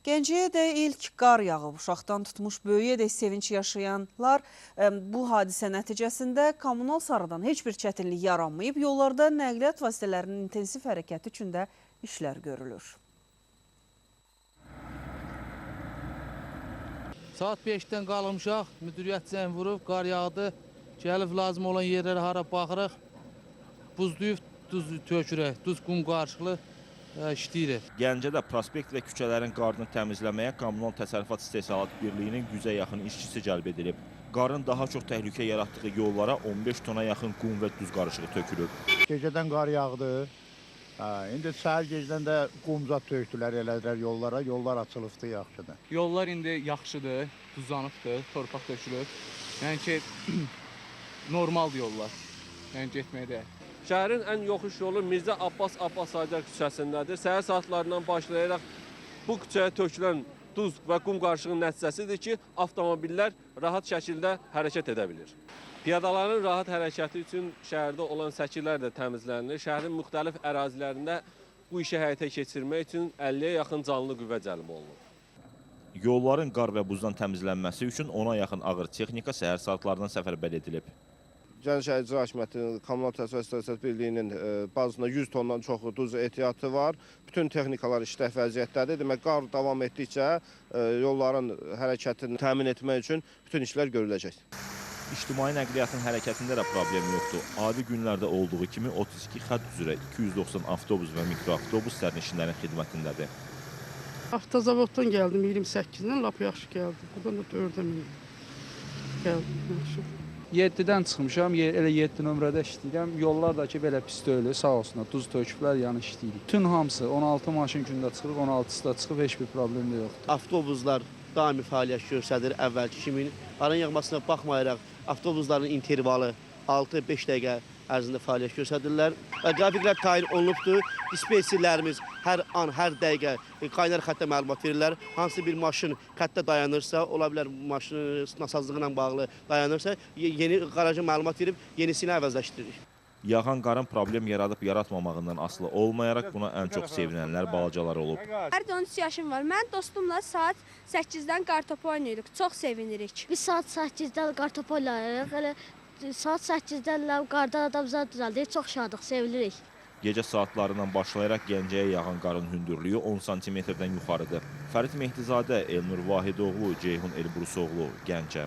Gəncəyə də ilk qar yağıb. Uşaqdan tutmuş böyüyədək sevinç yaşayanlar bu hadisə nəticəsində kommunal sarıdan heç bir çətinlik yaranmayıb. Yollarda nəqliyyat vasitələrinin intensiv hərəkəti üçün də işlər görülür. Saat 5-dən qalmışaq, müdiriyyət zəng vurub, qar yağdı. Gəlib lazım olan yerlərə hara baxırıq. Buzlayıb duz tökürək, duz qum qarışıqlı işləyirik. Gəncədə prospekt və küçələrin qarını təmizləməyə Kommunal Təsərrüfat İstehsalat Birliyinin 100-ə yaxın işçisi cəlb edilib. Qarın daha çox təhlükə yaratdığı yollara 15 tona yaxın qum və duz qarışığı tökülüb. Gecədən qar yağdı. Hə, indi səhər gecədən də qum zad tökdülər, elədilər yollara. Yollar açılıbdı, yaxşıdır. Yollar indi yaxşıdır, duzlanıbdır, torpaq tökülüb. Yəni ki, normaldır yollar. Yəni getməyə dəyər. Şəhərin ən yoxuş yolu Mirzə Abbas Abbaszadə küçəsindədir. Səhər saatlarından başlayaraq bu küçəyə tökülən duz və qum qarışığının nəticəsidir ki, avtomobillər rahat şəkildə hərəkət edə bilir. Piyadaların rahat hərəkəti üçün şəhərdə olan səkilər də təmizlənilir. Şəhərin müxtəlif ərazilərində bu işi həyata keçirmək üçün 50-yə yaxın canlı qüvvə cəlb olunub. Yolların qar və buzdan təmizlənməsi üçün 10-a yaxın ağır texnika səhər saatlarından səfərbər edilib. Gəncə şəhər İcra Hakimiyyətinin Kommunal Təsərrüfat İstehsalat Birliyinin bazasında 100 tondan çoxu duz ehtiyatı var. Bütün texnikalar işlək vəziyyətdədir. Demək, qar davam etdikcə yolların hərəkətini təmin etmək üçün bütün işlər görüləcək. İctimai nəqliyyatın hərəkətində də problem yoxdur. Adi günlərdə olduğu kimi 32 xətt üzrə 290 avtobus və mikroavtobus sərnişinlərin xidmətindədir. Avtozavoddan gəldim 28-dən, lap yaxşı gəldi. Buradan da 4-ə mindim. Gəldim, yaxşı. 7-dən çıxmışam, elə 7 nömrədə işləyirəm. Yollar da ki belə pis deyil, sağ olsunlar, duz töküblər, yəni işləyirik. Bütün hamısı 16 maşın gündə çıxırıq, 16-sı da çıxıb, heç bir problem də yoxdur. Avtobuslar daimi fəaliyyət göstərir əvvəlki kimi. Qarın yağmasına baxmayaraq avtobusların intervalı 6-5 dəqiqə ərzində fəaliyyət göstərirlər. Və qrafiklər təyin olunubdur. Dispetçerlərimiz hər an, hər dəqiqə qaynar xəttə məlumat verirlər. Hansı bir maşın xəttə dayanırsa, ola bilər maşının nasazlığı ilə bağlı dayanırsa, yeni qaraja məlumat verib yenisini əvəzləşdiririk. Yağan qarın problem yaradıb yaratmamağından asılı olmayaraq buna ən çox sevinənlər balacalar olub. Hər 13 yaşım var. Mən dostumla saat 8-dən qartopu oynayırıq. Çox sevinirik. Biz saat 8-də qartopu oynayırıq. Elə saat 8-də qardan adam zad düzəldir. Çox şadıq, sevinirik. Gecə saatlarından başlayaraq Gəncəyə yağan qarın hündürlüyü 10 sm-dən yuxarıdır. Fərid Mehdizadə, Elnur Vahidoğlu, Ceyhun Elbrusoğlu, Gəncə.